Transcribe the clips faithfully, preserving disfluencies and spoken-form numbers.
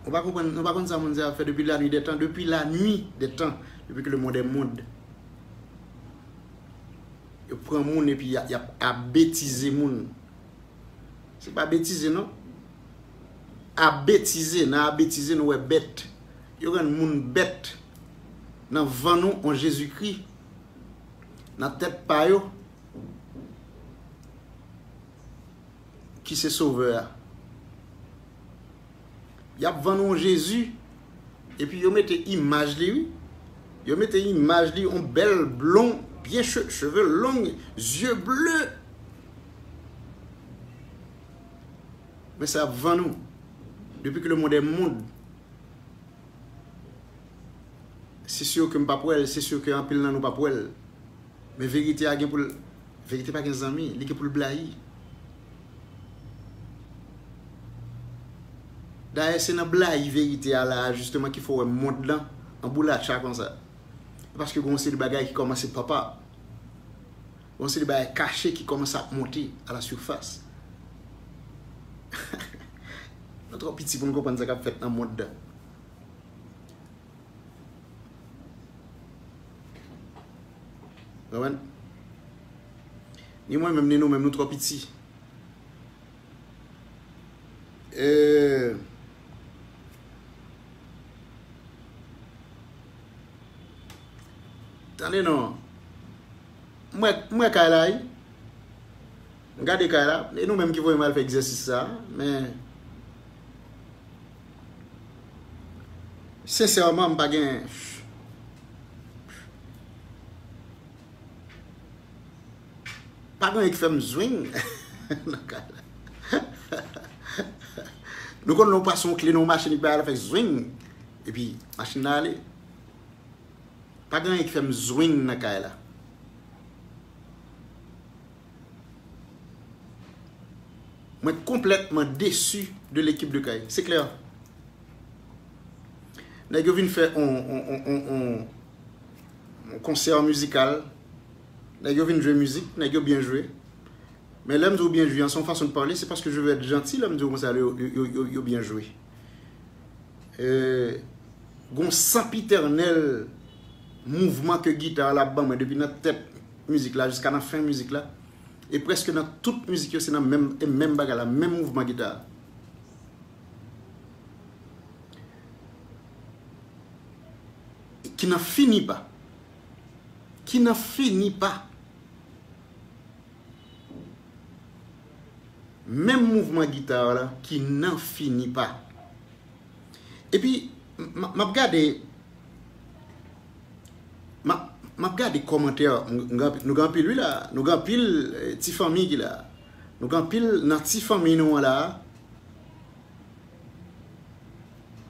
Ou pa konprann, nou pa konn sa moun sa ap fè depuis la nuit des temps, depuis la nuit des temps, depuis que le monde est monde. Yo pran moun epi y ap, y ap abetize moun. Se pa betize non. Abetize, nan abetize nou wè bèt. Yo rann moun bèt. Nan vann nou on Jezikri. Nan tèt pa yo. Ki se Sovè a. Y ap vann ou Jezi, epi yo mete imaj li, wi. Yo mete imaj li, on bèl blon, byen che-, cheve long, zye ble. Men sa ap vann ou. Depi ke le monde est monde, se si ke m p ap wè l, se si ke anpil nan nou p ap wè l. Men verite a gen pou l, verite pa gen zanmi, li gen pou l blayi. Dayè, se nan blayi verite a la a, jisteman, ki fè w wè mond lan anboulatcha konsa. Paske gen yon seri de bagay ki kòmanse pop up. Gen yon seri de bagay kache ki kòmanse ap monte à la surface. Nou twò piti pou n konprann sa k ap fèt nan mond lan. Konprann? Ni mwen menm, ni nou menm, nou twò piti. Eh, tande non. M wè, m wè kay la, wi. M gade kay la. E nou menm ki voye m al fè egzèsis sa, men sensèman, m pa gen, pa gen anyen ki fè m zwing nan kay la. Nou konn lè w pase yon kle nan yon machin, epi bagay la fè zwing, epi machin nan ale. Pa gen anyen ki fè m zwing nan kay la. Mwen konplètman desi de lekip de kay. Se klè. Nèg yo vin fè on, on, on, on, on, on konsè mizikal. Nèg yo vin jwe mizik, nèg yo byen jwe. Men lè m di w byen jwe an, se yon fason de parler, se paske je veux être gentil lè m di w konsa, yo, yo, yo, yo, yo byen jwe. Eh, gon sanpitènèl mouvman ke gita la ap ban mwen depi nan tèt mizik la jiska nan fen mizik la. E prèske nan tout mizik yo, se nan menm, e menm bagay la, menm mouvman gita a. Ki nan fini pa. Ki nan fini pa. Menm mouvman gita la ki nan fini pa. Epi, m, m, m ap gade, m ap, m ap gade kòmantè, m, m, nou gen anpil, wi, la. Nou gen anpil, eh, ti fanmi ki la. Nou gen anpil nan ti fanmi nou an la.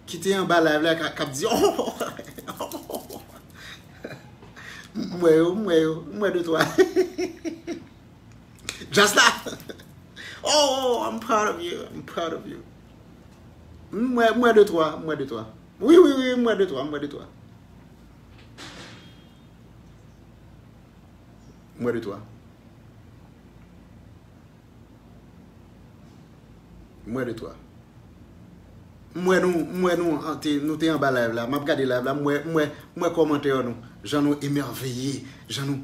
Ki te anba live la, k ap, k ap di, oh, m wè yo, m wè yo, m wè de twa. Just la. Oh, I'm proud of you, I'm proud of you. M wè, m wè de twa, m wè de twa. Wi, wi, wi, m wè de twa, m wè de twa. M wè de twa. M wè de twa. M wè nou, m wè nou, an, te, nou te anba live la. M ap gade live la, m wè, m wè, m wè kòmantè nou. Jan nou emerveye, jan nou,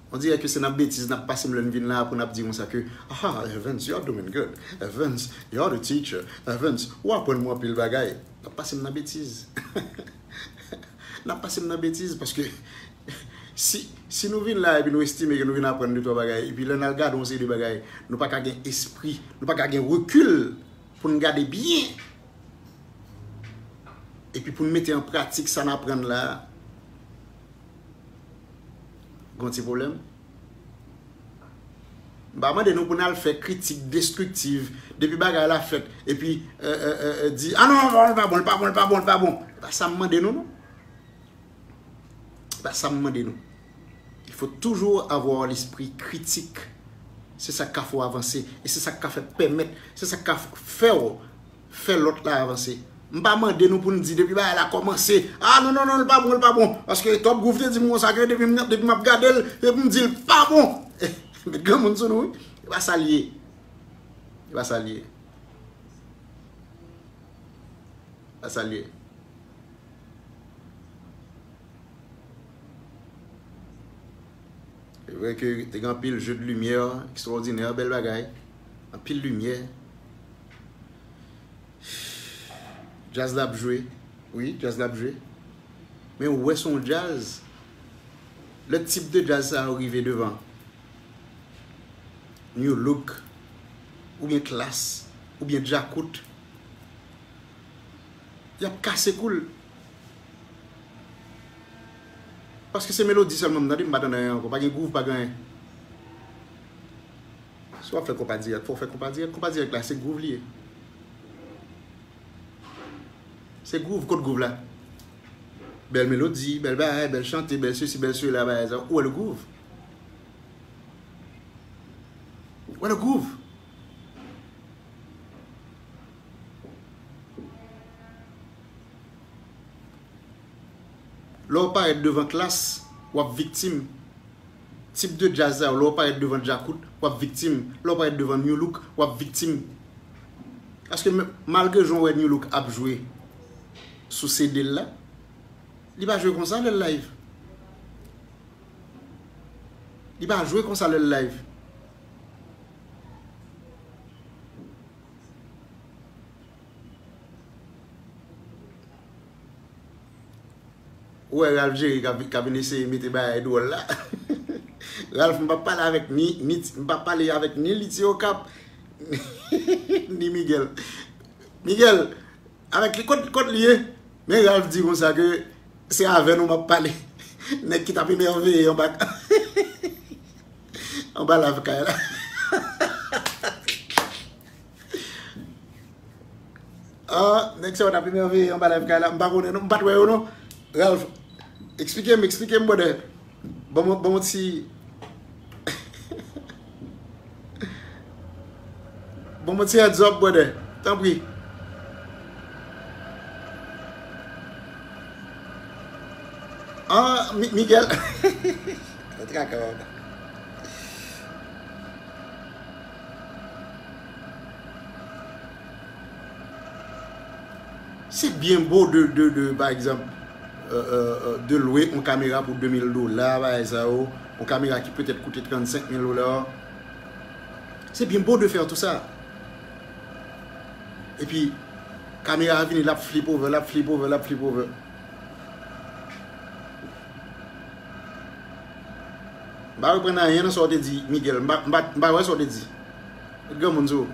on dirait que se nan betiz n ap pase m lè n vin la pou n ap di konsa ke, ah, Evans, you're doing good. Evans, you're the teacher. Evans, ou aprann mwen anpil bagay. N ap pase m nan betiz. N ap pase m nan betiz paske si, si nou vin la epi nou estime ke nou vin aprann de twa bagay, epi lè n al gade yon seri de bagay, nou pa ka gen espri, nou pa ka gen rekil pou n gade byen, epi pou n mete an pratik sa n aprann la, gon ti pwoblèm. M pa mande nou pou n al fè kritik destriktiv depi bagay la fèt, epi, eh, eh, eh, eh, di, ah non, non, non, li pa bon, li pa bon, li pa bon, li pa bon. Se pa sa m mande nou, non. Se pa sa m mande nou. Il faut toujours avoir l'esprit critique. Se sa k ka fè w avanse. E se sa k ka fè pèmèt, se sa k ka fè w fè lòt la avanse. M pa mande nou pou n di depi bagay la kòmanse, ah, non, non, non, li pa bon, li pa bon. Paske Top Groove te di m konsa ke depi m, depi m ap gade l, depi m di l pa bon. Met granmoun sou nou, wi. Se pa sa l ye. Se pa sa l ye. Sa l ye. Se vre ke te gen anpil jeu de lumière extraordinaire, bèl bagay. Anpil limyè. Djaz la ap jwe. Wi, djaz la ap jwe. Men ou wè se yon djaz. Lè tip de djaz sa yo rive devan Nu Look, oubyen Klass, oubyen Djakout, y ap kase kou l. Paske se melodi sèlman m tande, m pa tande anyen ankò. Pa gen gwouv, pa gen anyen. Si w ap fè konpa dirèk, fò w fè konpa dirèk. Konpa dirèk la, se gwouv li ye. Se gwouv, kot gwouv la? Bèl melodi, bèl bagay, bèl chante, bèl sesi, bèl sela, bagay sa. Ou wè le gwouv? Ou wè le gwouv? Lè w parèt devan Klass, w ap viktim. Tip de djaz sa yo, lè w parèt devan Djakout, w ap viktim. Lè w parèt devan Nu Look, w ap viktim. Paske m-, malgre jan w wè Nu Look ap jwe sou C D l la, li pa jwe konsa lè l live. Li pa jwe konsa lè l live. Ou wè Ralph Jerry k ap, k ap vin eseye mete bagay dwòl la. Ralph, m p ap pale avèk ni, ni, m p ap pale avèk ni Liti Okap, ni Miguel. Miguel, avèk li, kot, kot li ye? Men Ralph di konsa ke se avè nou m ap pale. Nèg ki t ap emèveye anba, anba live kay la. Ah, nèg sa yo t ap emèveye anba live kay la. M pa konnen non, m pa t wè yo non. Ralph, eksplike m, eksplike m, brother. Ban mwen, ban mwen ti, ban mwen ti heads up, brother. Tanpri. Ah, Mi-, Miguel. Traka, papa. Se byen bo de, de, de, pa egzanp, euh, euh, euh, de lwe yon kamera pou de mil dola, bagay sa yo, yon kamera ki petèt koute trannsenk mil dola. Se byen bo de fè tou sa. Epi, kamera a vini, l ap flip over, l ap flip over, l ap flip over. M pa reprann anyen nan sa w te di, Miguel. M pa, m pa, m pa wè sa w te di. Granmoun sou.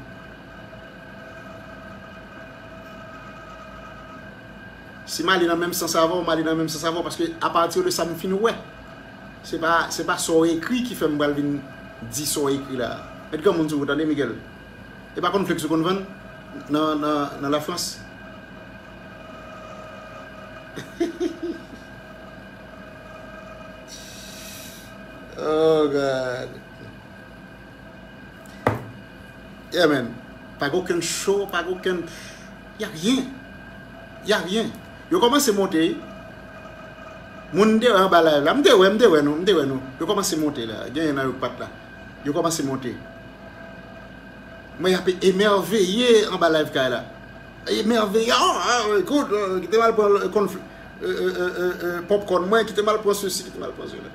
Si m ale nan menm sans avè w, m ale nan menm sans avè w, paske apati de sa m fin wè. Se pa, se pa sa w ekri ki fè m pral vin di sa w ekri la. Met granmoun sou ou, tande, Miguel. E pa kònflèks ou konn vann nan, nan, nan Lafrans? Oh God. Yeah, man. Pa gen okenn show, pa gen okenn, y a rien. Y a rien. Yo kòmanse monte. Moun m te wè anba live la. M te wè, m te wè nou, m te wè nou. Yo kòmanse monte la. Genyen nan yo k pa t la. Yo kòmanse monte. Mwen y ap emèveye anba live kay la. Emèveye, oh, ah, ekout, euh, kite m al pran, euh, konf-, euh, euh, euh, euh, euh, popcorn mwen, kite m al pran sesi, kite m al pran sela.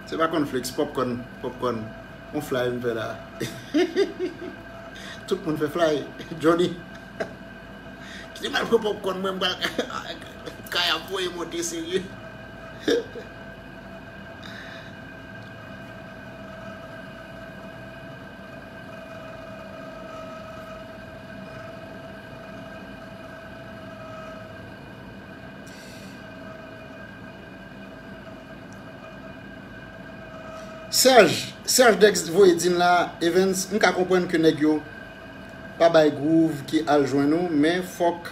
Se pa kònflèks, popcorn, popcorn. On fly m fè la. Tout moun fè fly. Johnny. Kite m al pran popcorn mwen, m pral kay ap voye monte serye. Serge, Serge Dex voye di n la, Evens, m ka konprann ke nèg yo pa bay gwouv ki al jwenn ou, men fòk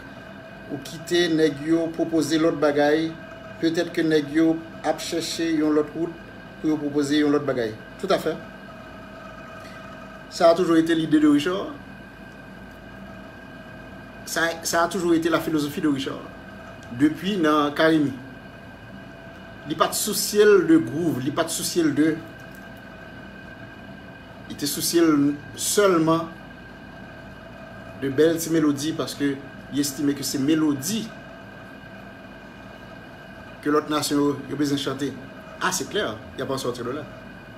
ou kite nèg yo pwopoze lòt bagay, petèt ke nèg yo ap chèche yon lòt wout pou yo pwopoze yon lòt bagay. Tout à fait. Ça a toujours été l'idée de Richard. Sa, sa a toujou rete la filozofi de Richard. Depi nan Karimi. Li pa t sousye l de groove, li pa t sousye l de, li te sousye l sèlman de bèl ti melodi paske li estime ke se melodi ke lòt nasyon yo, yo bezwen chante. Ah, c'est clair, il y a pas à sortir de là.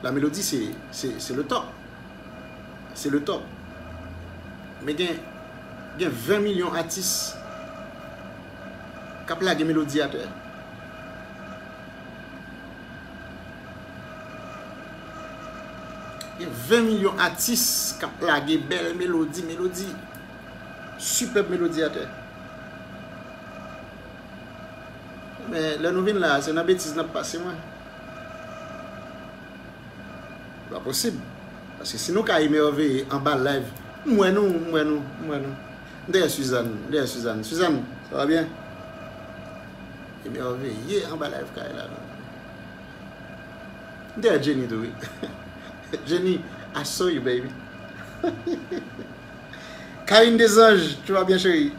La mélodie, c'est, c'est, c'est le top. Se le top. Men gen, gen ven milyon atis k ap lage melodi atè. Gen ven milyon atis k ap lage bèl melodi, melodi, sipèb melodi atè. Men lè nou vin la, se nan betiz n ap pase, mwen. Pa posib. Paske si nou ka emèveye anba live, m wè nou, m wè nou, m wè nou. M dèyè Suzanne, m dèyè Suzanne. Suzanne, ça va bien? Emèveye anba live kay la, non. M dèyè Jenny tou, wi. Jenny, I saw you, baby. Karine Desanges, tu vas bien, chérie?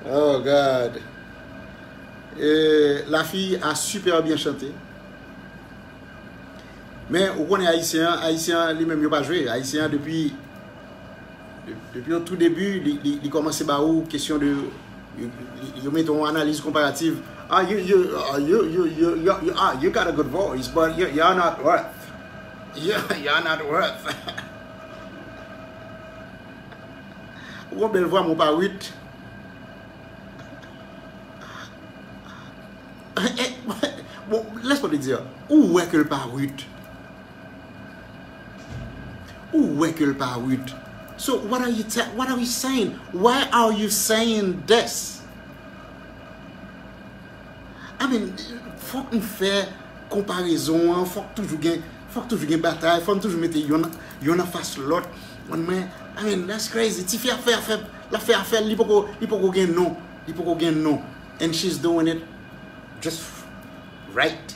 Oh, God. Euh, la fille a super bien chanté. Men, ou konnen Ayisyen an, Ayisyen an, li menm, yo pa jwe. Ayisyen an, depi, de-, depi o tou debi, li, li, li kòmanse ba ou kesyon de, yo, yo, yo mete yon analiz konparativ. Ah, you, you, ah, you, you, you, you, you, ah, you got a good voice, but you, you're not worth. You, you're not worth. Ou gon bèl vwa, men w pa wit. Eh, bon, laisse-moi te dire, ou wè ke l pa wit. Ou wè ke l pa wit. So, what are you te-, what are you saying? Why are you saying this? I mean, fòk n fè konparezon an, fòk toujou gen, fòk toujou gen batay, fòk n toujou mete yonn, yonn anfas lòt. Mwen, mwen, I mean, that's crazy. Tifi ap fè, ap fè, l ap fè afè l, li poko, li poko gen non. Li poko gen non. And she's doing it just right.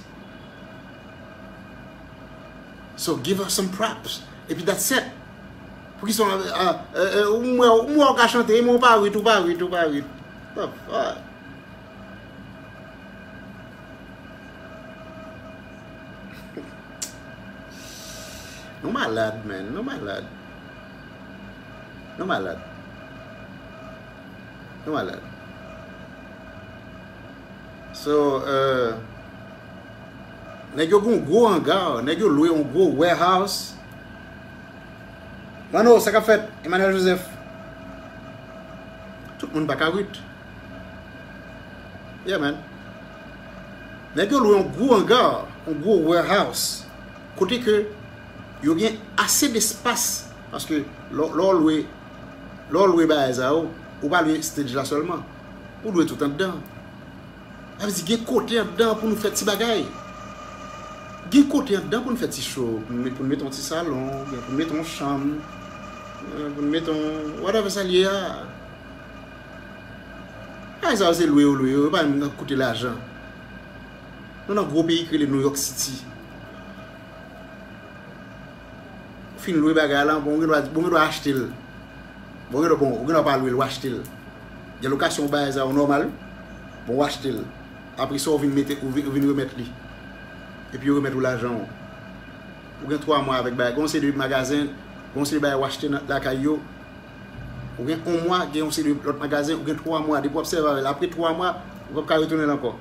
So give her some props. Epi that's it. Poukisa, ah, ah, eh, eh, ou mwen, ou mwen w ka chante, men w pa wit, ou pa wit, ou pa wit. The fuck? Nou malad, man. Nou malad. Nou malad. Nou malad. So, euh, nèg yo gen yon gwo anga, nèg yo lwe yon gwo warehouse. Mano, sa k ap fèt? Emmanuel Joseph. Tout moun pa ka wit. Yeah, man. Nèg yo lwe yon gwo anga, yon gwo warehouse. Kote ke yo gen ase despas. Paske lè, lè w lwe, lè w lwe bagay sa yo, ou pa lwe stage la sèlman. Ou lwe tout anndan. Sa vle di gen kote anndan pou nou fè ti bagay. Gen kote anndan pou nou fè ti show, pou nou met, pou nou met yon ti salon, oubyen pou nou met yon chanm, euh, pou nou met yon whatever sa l ye a. Bagay sa yo se lwe yo lwe yo, yo pa menm koute lajan. Nou nan gwo peyi ki rele New York City. Ou fin lwe bagay la, bon, ou gen dwa, bon, ou gen dwa achte l. Bon, ou gen dwa, bon, ou gen dwa pa lwe l, ou achte l. Gen lokasyon ou bay sa yo nòmal, bon, ou achte l. Apre sa, ou vin mete, ou vin, ou vin remèt li. Epi yo remèt ou lajan w. Ou gen twa mwa avèk bagay. Gen yon seri de magazen, gen yon seri de bagay ou achte nan, lakay yo. Ou gen yon mwa, gen yon seri de lòt magazen, ou gen twa mwa. Depi w ap sèvi avè l, apre twa mwa, ou p ap ka retounen l ankò.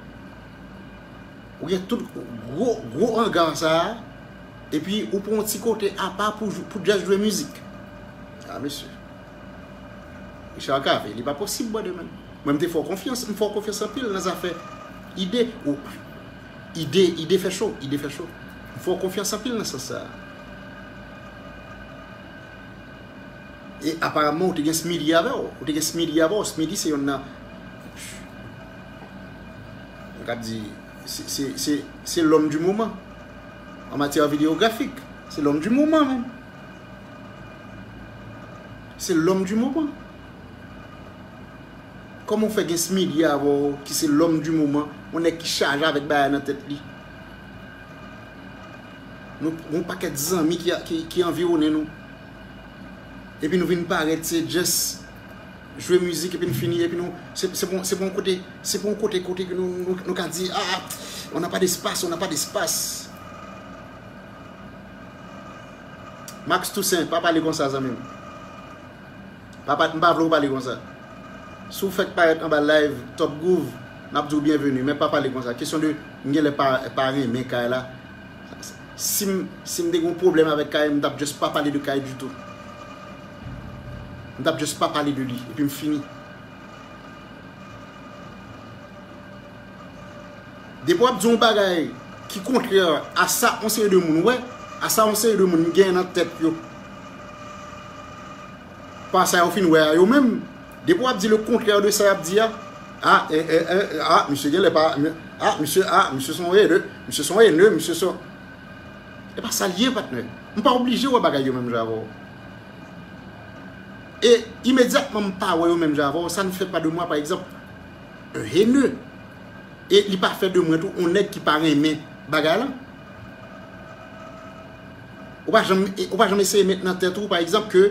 Ou gen tout gwo, gwo anga sa a, epi ou pran yon ti kote apa pou, pou just jwe mizik. Ah, mesye. Richard Cavé, li pa posib, brother, man. Mwen, m te fè w konfyans, m fè w konfyans anpil nan zafè ide, ou, ide, ide fè cho, ide fè cho. M fè w konfyans anpil nan sans sa a. E aparamman, ou te gen Smitty avè w. Ou te gen Smitty avè w. Smitty se yonn nan, m ka di, se, se, se, se l'homme du moment. An matyè videografik, se l'homme du moment, menm. Se l'homme du moment. Kòman w fè gen Smitty avè w, ki se l'homme du moment, yon nèg ki chaje avèk bagay nan tèt li? Nou, yon pakèt zanmi ki, ki, ki anviwonnen nou. Epi nou vin parèt, se just Jwe mizik epi n fini, epi nou, se, se bon, se bon kote, se bon kote, kote ke nou, nou, nou ka di, ah, on n'a pas d'espace, on n'a pas d'espace. Max Toussaint, pa pale konsa, zanmi m. Pa, pa, m pa vle w pale konsa. Si w fèk parèt anba live Top Groove, n ap di w byenveni, men pa pale konsa. Kesyon de m genlè pa, pa renmen kay la. Si m, si m te gen yon pwoblèm avèk kay, m t ap just pa pale de kay ditou. M t ap just pa pale de li, epi m fini. Depi w ap di yon bagay ki kontrè a sa yon seri de moun wè, a sa yon seri de moun genyen nan tèt yo, pa sa yo fin wè a yo menm, depi w ap di le kontrè de sa y ap di a, ah, eh, eh, eh, ah, misye genlè pa, ah, misye, ah, misye se yon enè, misye se yon enè, misye se yon... E pa sa l ye, patnè. M pa oblije wè bagay yo menm jan avè w. E imedyatman m pa wè yo menm jan avè w, ça ne fait pas de moi, par exemple, un haineux. E li pa fè de mwen tou yon nèg ki pa renmen bagay lan. Ou pa janm, ou pa janm eseye met nan tèt ou, pa egzanp, ke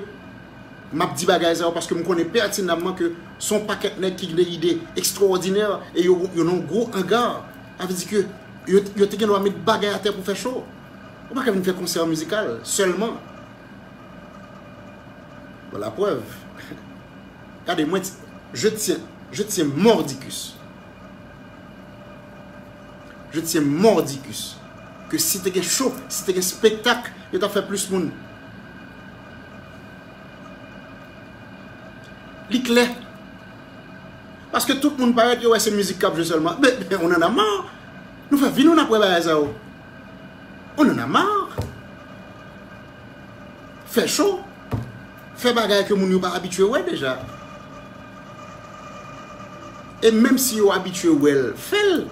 m ap di bagay sa yo paske m konnen pètinamman ke se yon pakèt nèg ki gen de ide ekstwòdinè e yo, yo nan yon gwo anga. Sa vle di ke yo, yo te gen dwa met bagay atè pou fè cho. Ou pa ka vin fè konsè mizikal sèlman. Bon, la preuve. Gade, mwen, je tiens, je tiens mordicus. Je tiens mordicus. Ke si te gen cho, si te gen spektak, yo t ap fè plis moun. Li klè. Paske tout moun parèt, yo wè se mizik k ap jwe sèlman. Men, men, on en a marre. Nou fè vi nou n ap wè bagay sa yo. On en a marre. Fè cho. Fè bagay ke moun yo pa abitye wè deja. E menm si yo abitye wè l, fè l.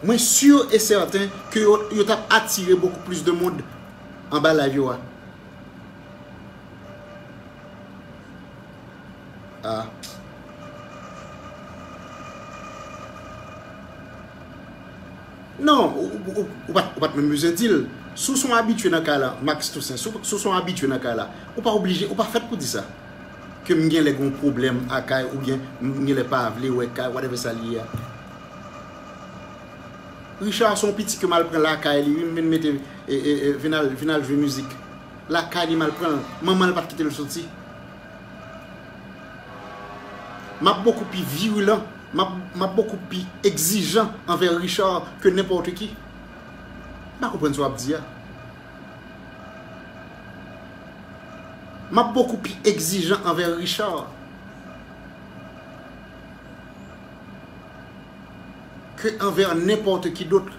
Mwen sûr et certain ke yo, yo t ap atire beaucoup plus de monde anba live yo a. Ah. Non, ou, ou, ou, ou pa, ou pa t menm bezwen di l. Si w se yon abitye nan kay la, Max Toussaint, si w, si w se yon abitye nan kay la, ou pa oblije, ou pa fèt pou di sa. Ke m genlè gen yon pwoblèm a kay oubyen m genlè pa vle wè kay, whatever sa l ye a. Richard se yon piti ke m al pran lakay li, wi, m vin mete, e, e, e, vin al, vin al jwe mizik. Lakay li m al pran l. Manman l pa t kite l soti. M ap bokou pi virilan, m ap, m ap bokou pi egzijan anvè Richard ke nenpòt ki. M pa konprann sa w ap di a. M ap bokou pi egzijan anvè Richard ke anvè nenpòt ki dòt.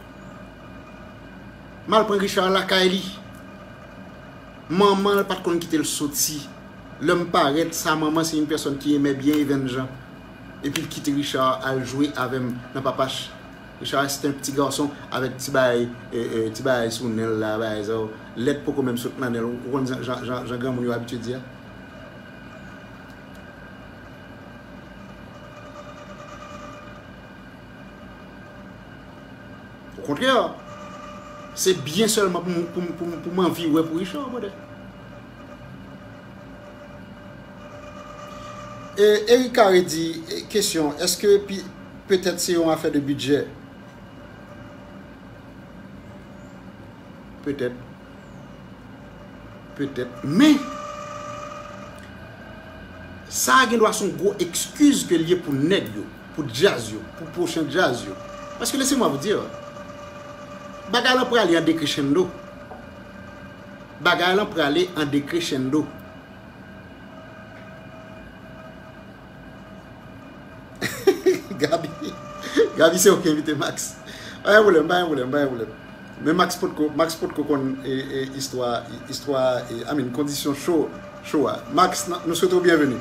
M al pran Richard lakay li. Manman l pa t konn kite l soti. Lè m parèt, sa manman se yon pèsòn ki enmen byen Evenn Jean. Epi l kite Richard al jwe avè m nan Papach. Richard, se te yon ti gason avèk ti bagay, e, e, ti bagay sou nen l la, bagay sa yo. Lèt poko menm sot nan nen l. Ou konn jan, jan, jan, jan granmoun yo abitye di a? Okontrè, se byen sèlman pou m, pou m, pou m, pou m anvi wè pou Richard, brother. E Eric Carré di, e, kesyon, èske pi, petèt se yon afè de bidjè? Petèt. Petèt. Men, sa a gen dwa se yon gwo ekskiz ke l ye pou nèg yo, pou djaz yo, pou pwochen djaz yo. Paske laissez-moi vous dire, bagay lan prale an decrescendo. Bagay lan prale an decrescendo. Gaby, Gaby se ou ki envite Max. Pa gen pwoblèm, pa gen pwoblèm, pa gen pwoblèm. Men Max potko, Max potko konn, e, e, istwa, istwa, e, I mean, kondisyon cho, cho a. Max, n-, nou swete w byenveni.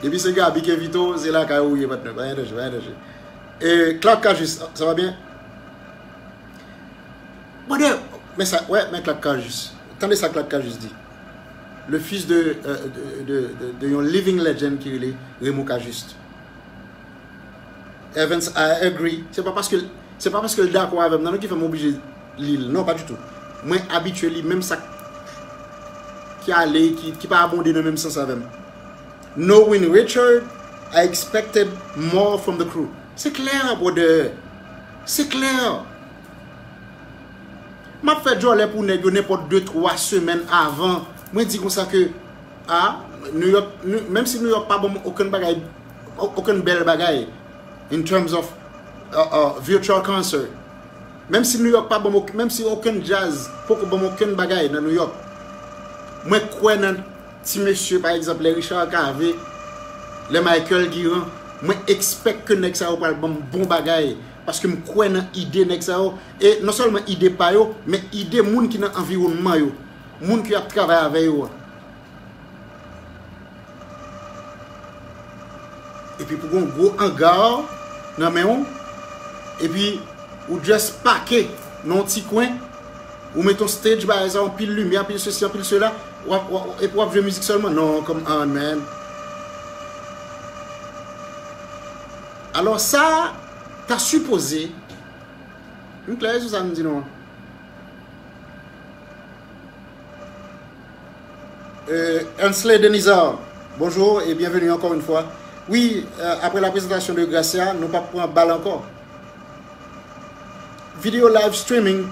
Depi se Gaby ki envite w, se lakay ou ye, patnè. Pa gen danje, pa gen danje. E, Clark Cajus, ça va bien? Brother, men sa, wè, men Clark Cajus. Tande sa Clark Cajus di. Le fils de, euh, de, de, de, de yon living legend ki rele Raymond Cajuste. Evans, I agree. Se pa paske, se pa paske l dakò avè m nan, non, ki fè m oblije li l. Non, pa ditou. Mwen abitye li menm sa k-, ki ale, ki, ki pa abonde nan menm sans avè m. Knowing Richard, I expected more from the crew. Se klè, brother. Se klè. M ap fè djòlè pou nèg yo nenpòt de twa semèn avan. Mwen di konsa ke, a, New York, New- menm si New York pa ban m okenn bagay, o- okenn bèl bagay, in terms of uh, uh, virtual concert. Menm si New York pa ban m ok- menm si okenn djaz poko ban m okenn bagay nan New York, mwen kwè nan ti mesye, pa egzanp, lè Richard Cavé, lè Michael Guiran, mwen expect ke nèg sa yo pral ban m bon bagay, paske m kwè nan ide nèg sa yo, e non sèlman ide pa yo, men ide moun ki nan anviwònman yo, moun ki ap travay avè yo a. Epi pou gon gwo anga nan men w, epi ou just pake nan yon ti kwen, ou met yon stage, bagay sa, anpil limyè, anpil sesi, anpil sela, w ap- w ap- epi w ap jwe mizik sèlman. Non, come on, man. Alò, sa ta sipoze, m klè sou sa m di nou an. Euh, Hensley Denizard, bonjour et bienvenue encore une fois. Wi, euh, apre la prezantasyon de Gracia, nou p ap pran bal ankò. Video live streaming,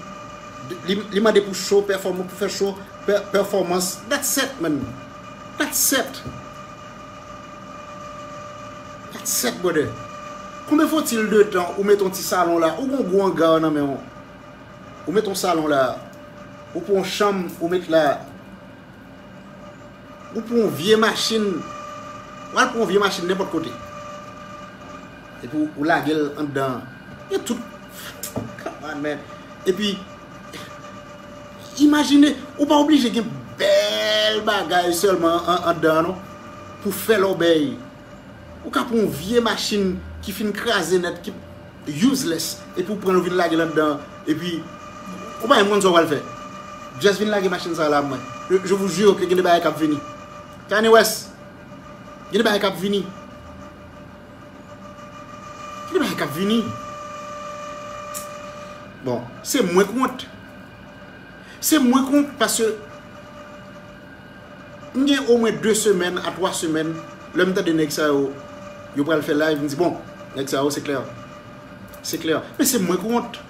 li, li mande pou show, perform- pou fè show, per- performance. That's it, man. That's it. That's it, brother. Combien faut-il de temps ou met yon ti salon la, ou gon gwo anga nan men w? Ou met yon salon la, ou pran yon chanm, ou met la, ou pran yon vye machin, w al pran yon vye machin nenpòt kote. Epi ou, ou lage l anndan. Gen tout. Come on, man. Epi, imajine, ou pa oblije gen bèl bagay sèlman an- anndan, non, pou fè lòbèy. Ou ka pran yon vye machin ki fin kraze nèt, ki useless, epi ou pran l, ou vin lage l anndan, epi ou pa menm konn sa w pral fè. Just vin lage machin sa la mwen. Je, je vous jure que gen de bagay k ap vini. Kanye West, gen de bagay k ap vini. Gen de bagay k ap vini. Bon, se mwen k wont. Se mwen k wont paske m gen omwen de semèn a twa semèn, lè m tande nèg sa yo, yo pral fè live, m di, bon, nèg sa yo, se klè. Se klè. Men se mwen k wont.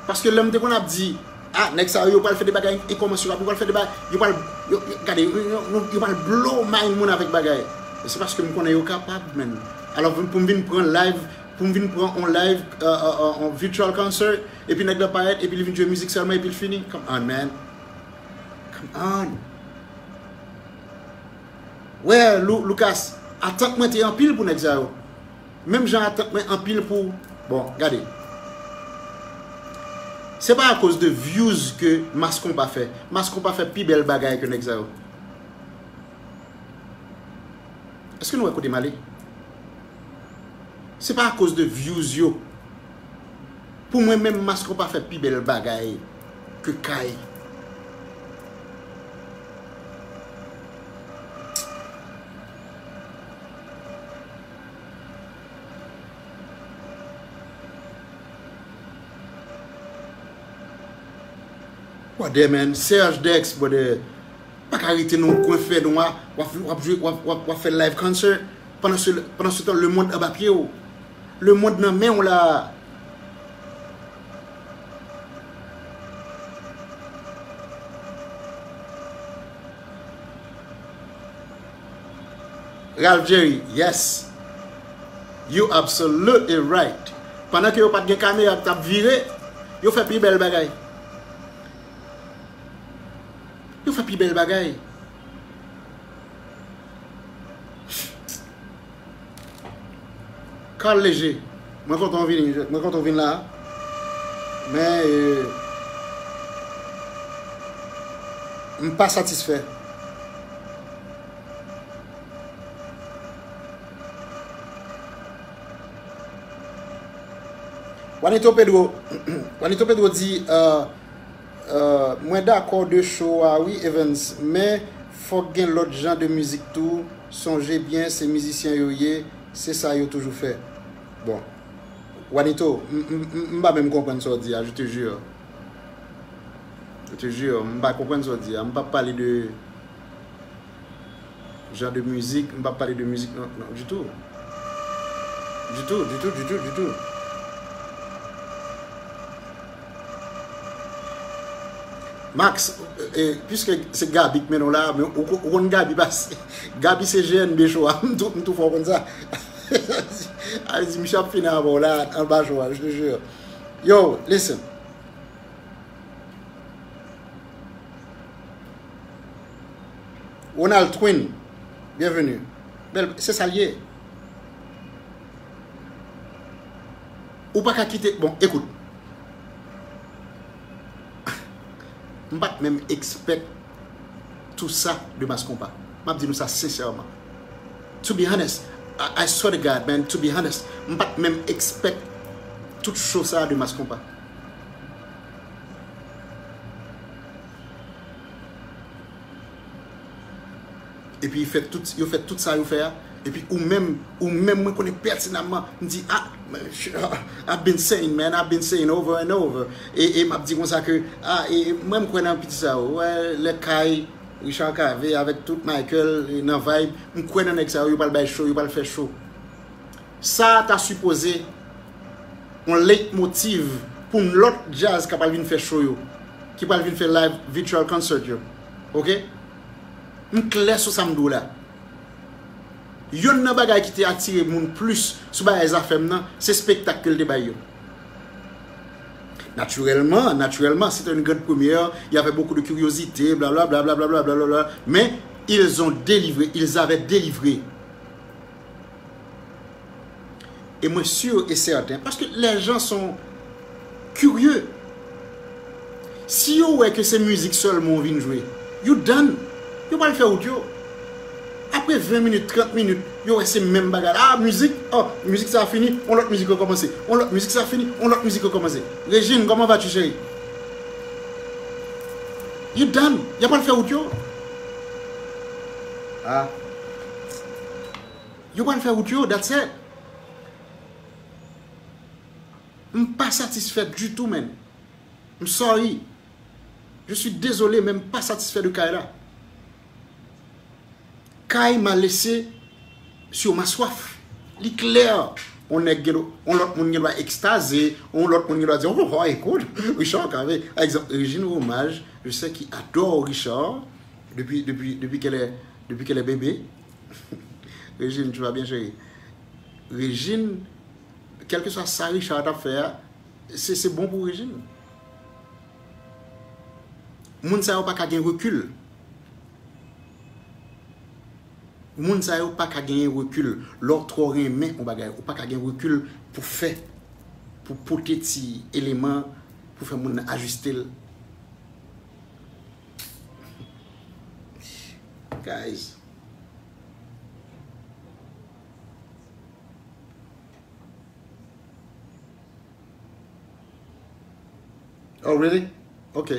Paske lè m te konn ap di, a, nèg sa yo, yo pral fè de bagay, e kòman yo ap, yo pral fè de bagay, yo pral, yo, yo, gade, yo, yo, yo, yo pral blow mind moun avèk bagay. E se paske m konnen yo kapab, man. Alò, pou m vin pran live, pou m vin pran on live, euh, euh, euh, on virtual concert, epi nèg la parèt, epi li vin jwe mizik sèlman, epi l fini. Come on, man. Come on. Wè, Lou- Lucas, atant mwen te anpil pou nèg sa yo. Menm jan atant mwen anpil pou, bon, gade. Se pa akoz de views ke Mass Konpa fè. Mass Konpa fè pi bèl bagay ke nèg sa yo. Èske nou wè kote m ale? Se pa akoz de views yo. Pou mwen menm, Mass Konpa fè pi bèl bagay ke Kay. Brother, man, Serge Dex, brother. Pa ka rete nan yon kwen fè nwa, w ap, w ap jwe, w ap, w ap, w ap fè live concert. Pandan se, pandan se tan, lemonn anba pye w. Lemonn nan men w la. Ralph Jerry, yes. You absolutely right. Pandan ke yo pa t gen kamera k t ap vire, yo fè pi bèl bagay. Yo fè pi bèl bagay. Carl Léger, mwen kontan w vini, mwen kontan w vin la. Men, e, m pa satisfè. Juanito Pedro, Juanito Pedro di, euh, euh, mwen dakò de show a wi, Evans, men fòk gen lòt jan de mizik tou. Sonje byen, se mizisyen yo ye, se sa yo toujou fè. Bon, Juanito, m, m, m, m pa menm konprann sa w di a, je te jure. Je te jure, m pa konprann sa w di a. M p ap pale de jan de mizik, m p ap pale de mizik non, non, ditou. Ditou, ditou, ditou, ditou. Max, e, piske se Gaby k mennen w la, men ou, ou konn Gaby pase. Gaby se G N B show a, m tou, m tou fè w konn sa. A vle di, misye ap fini avè w la, anba show a, je te jure. Yo, listen. Ronald Twin, byenveni. Bèl, se sa l ye. Ou pa ka kite, bon, ekout. M pa t menm expect tout sa de Mass Konpa. M ap di nou sa sensèman. To be honest, I, I swear to God, man, to be honest, m pa t menm expect tout show sa de Mass Konpa. Epi yo fè tout, yo fè tout sa yo fè a. Epi ou menm, ou menm, mwen konnen pèsonèlman, m di, ah, I've been saying, man, I've been saying over and over. E, e m ap di konsa ke, ah, e, e mwen m kwè nan piti sa yo. Wè, lè Kay, Richard Cavé, avèk tout Michael, e, nan vibe, m kwè nan nèg sa yo, yo pral bay show, yo pral fè show. Sa a ta sipoze yon leitmotiv pou yon lòt djaz k ap al vin fè show yo, ki pral vin fè live virtual concert yo. Oke? M klè sou sa m di w la. Yonn nan bagay ki te atire moun plis sou bagay Zafèm nan, se spektak ke l te bay yo. Naturellement, naturellement, c'était une grande première, il y avait beaucoup de curiosité, blablabla, blablabla, blablabla, mais ils ont délivré, ils avaient délivré. E mwen sûr et certain, paske les gens sont curieux. Si yo wè ke se mizik sèlman ou vin jwe, you done. Yo pral fè wout yo. Apre ven minit, trant minit, yo wè se menm bagay la. Ah, mizik, oh, mizik sa fini, yon lòt mizik rekòmanse. Yon lòt mizik sa fini, yon lòt mizik rekòmanse. Régine, comment vas-tu, chérie? You done. Y ap pral fè wout yo. Ah. Yo pral fè wout yo, that's it. M pa satisfè ditou, man. M sorry. Je suis désolé, men m pa satisfè de Kay la. Kay m'a laissé sur ma soif. Li klè. On nèg gen, on lòt moun gen dwa ekstaze, on lòt moun gen dwa di, oh, oh, écoute, Richard Cavé. Par exemple, Régine Romage, je sais qu'il adore Richard depuis, depuis, depuis qu'elle est, depuis qu'elle est bébé. Régine, tu vas bien, chérie? Régine, kèlkeswa sa Richard t ap fè a, se, se bon pou Régine. Moun sa yo pa ka gen rekil. Moun sa yo pa ka genyen rekil. Lè w twò renmen yon bagay, ou pa ka gen rekil pou fè, pou pote ti eleman pou fè moun nan ajiste l. Guys. Oh, really? Ok.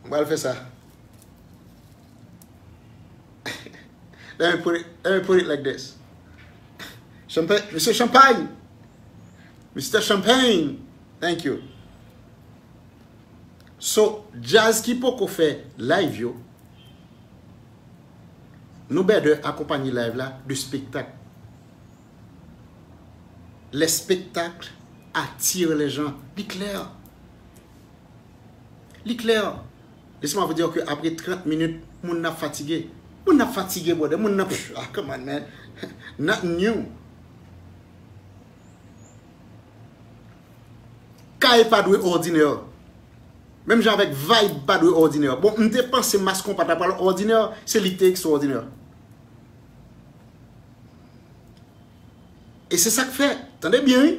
Mwen pral fè sa. Let me put it, let me put it like this. Champagne, Mister Champagne. Mister Champagne. Thank you. So, djaz ki poko fè live yo, nou better akonpanye live la de spektak. Les spectacles attirent les gens. Li klè. Li klè. Laissez-moi vous dire que après trant minit, moun nan ap fatige. Moun nan ap fatige, brother. Moun nan, pff, ah, come on, man. Nothing new. Kay pa dwe òdinè. Menm jan avèk Vibe pa dwe òdinè. Bon, m te panse Mass Konpa ta pral òdinè, se li ki te ekstwòdinè. E se sa k fè, tande byen, wi.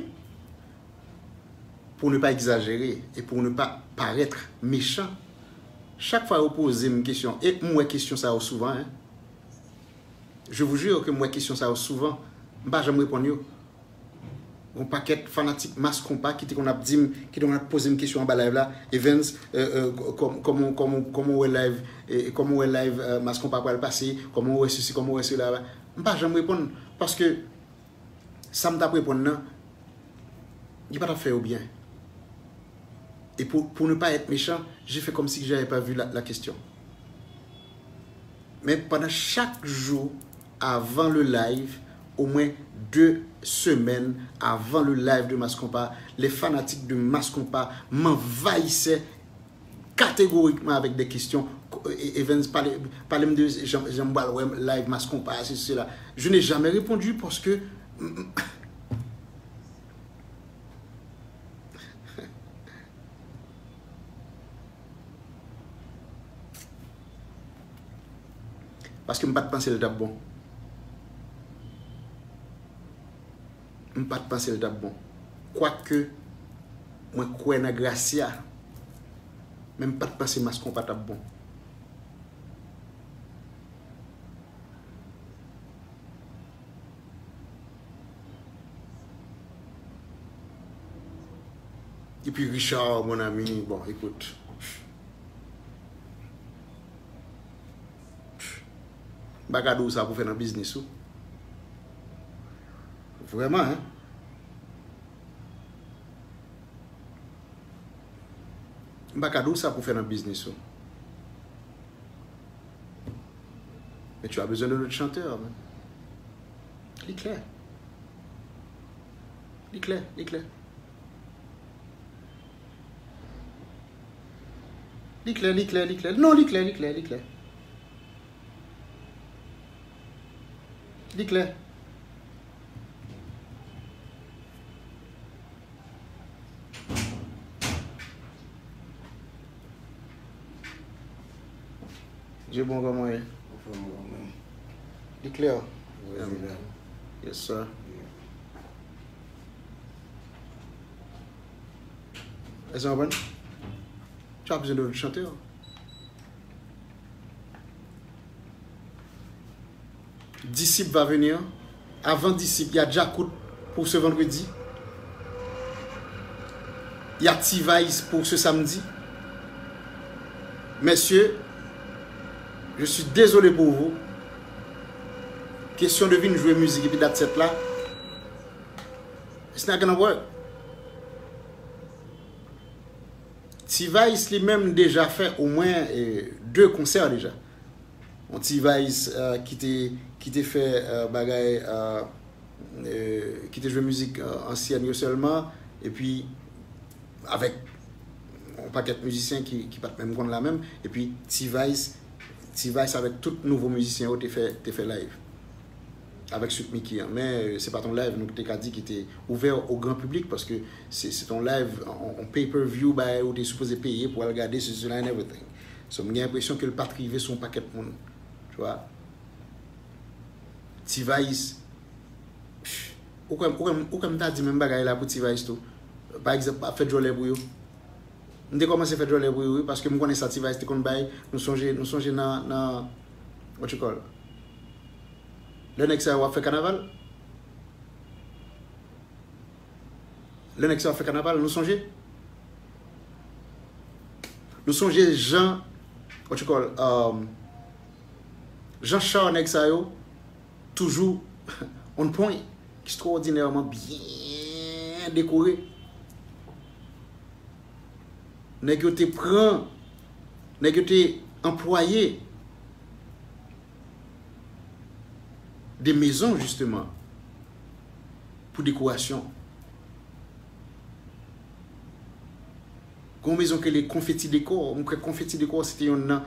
Pour ne pas exagérer et pour ne pas paraître méchant, chak fwa yo poze m kesyon, e m wè kesyon sa yo souvan, hein. Je vous jure que m wè kesyon sa yo souvan, m pa janm reponn yo. Gon pakèt fanatik Mass Konpa ki te konn ap di m, ki te konn ap poze m kesyon anba live la, Evens, euh, euh, kòm-, kòman, kòman, kòman w wè live, eh, kòman w wè live, euh, Mass Konpa pral pase, kòman w wè sesi, kòman w wè sela. M pa janm reponn, paske sa m t ap reponn nan, li pa t ap fè yo byen. Et pour, pour ne pas être méchant, j'ai fait comme si que j'avais pas vu la, la question. Men pandan chak jou avan le live, omwen de semèn avan le live de Mass Konpa, les fanatiques de Mass Konpa m'envahissaient catégoriquement avec des questions. Evens, pale, pale m de jan, jan m pral wè live Mass Konpa, ceci, cela. Je n'ai jamais répondu parce que Paske m pa t panse l t ap bon. M pa t panse l t ap bon. Kwake mwen kwè nan Gracia, men m pa t panse Mass Konpa t ap bon. Epi Richard, mon ami, bon, ekout. M pa ka di w sa pou fè nan biznis ou. Vrèman, hein? M pa ka di w sa pou fè nan biznis ou. Men tu as besoin de notre chanteur, man. Li klè. Li klè, li klè. Li klè, li klè, li klè. Non, li klè, li klè, li klè. Li klè. Dye bon, kòman w ye? Anfòm, ou menm? Li klè. Prezida. Yes, sir. Yeah. Èske w konprann? Tu as besoin de chanteur. Disip va venir. Avan Disip, il y a Djakout pour ce vendredi. Il y a T-Vice pour ce samedi. Messieurs, je suis désolé pour vous. Kesyon de vin jwe mizik epi dat sèt la, it's not gonna work. T-Vice li menm deja fè omwen, eh, de konsè deja. Yon T-Vice, eh, ki te, ki te fè, eh, bagay, eh, eh, ki te jwe mizik, eh, ansyèn yo sèlman, epi avèk yon pakèt mizisyen ki, ki pa t menm konn la menm, epi T-Vice, T-Vice avèk tout nouvo mizisyen yo te fè, te fè live. Avèk Sweet Micky an. Men, eh, se pa t yon live nou te ka di ki te ouvè au grand public, paske se, se t yon live, yon, yon pay-per-view, bagay ou te sipoze peye pou al gade, ceci, cela and everything. So, m gen enpresyon ke l pa t rive sou yon pakèt moun. Tu vois? T-Vice, ou kwè, ou kwè, ou kwè m ta di menm bagay la pou T-Vice tou? Pa egzanp, ap fè djòlè pou yo. M te kòmanse fè djòlè pou yo, wi, paske m konnen sa T-Vice te konn bay. Nou sonje, nou sonje nan, nan, what you call? Lè nèg sa yo ap fè kanaval. Lè nèg sa yo ap fè kanaval, nou sonje? Nou sonje jan, what you call, um, jan char nèg sa yo toujou on point, ekstwòdinèman byen dekore. Nèg yo te pran, nèg yo te anplwaye de mezon, jisteman, pou dekorasyon. Gon mezon ki rele Konfeti Dekò. Mwen kwè Konfeti Dekò se te yonn nan,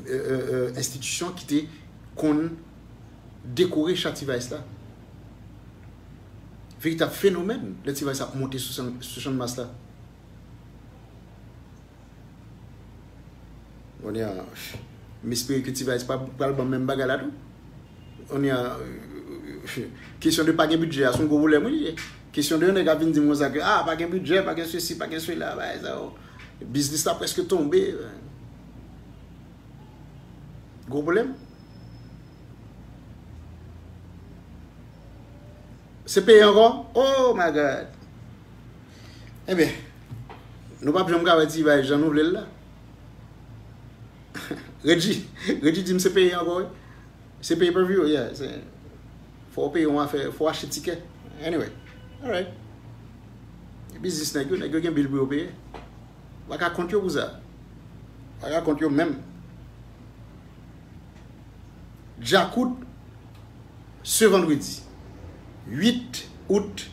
euh, euh, euh, enstitisyon ki te konn dekore cha T-Vice la. Veritab fenomèn lè T-Vice ap monte sou chann, sou Channmas la. Kounye a, m espere ke T-Vice pa pral ban m menm bagay la tou. Kounye a, kesyon de pa gen bidjè a, se yon gwo pwoblèm, wi, li ye. Kesyon de yon nèg ap vin di m konsa ke, ah, pa gen bidjè, pa gen sesi, pa gen sela, bagay sa yo. Biznis la prèske tonbe. Gwo pwoblèm. Se peye ankò? Oh my God! Ebyen, nou p ap janm ka wè T-Vice jan nou vle l la. Reggie, Reggie di m se peye ankò, wi. Se pay-per-view, yeah. Se, fò w peye yon afè, fò w achte tikè. Anyway, alright. E biznis nèg yo, nèg yo gen bil pou yo peye. Pa ka kont yo pou sa. Pa ka kont yo menm. Djakout, ce vendredi huit août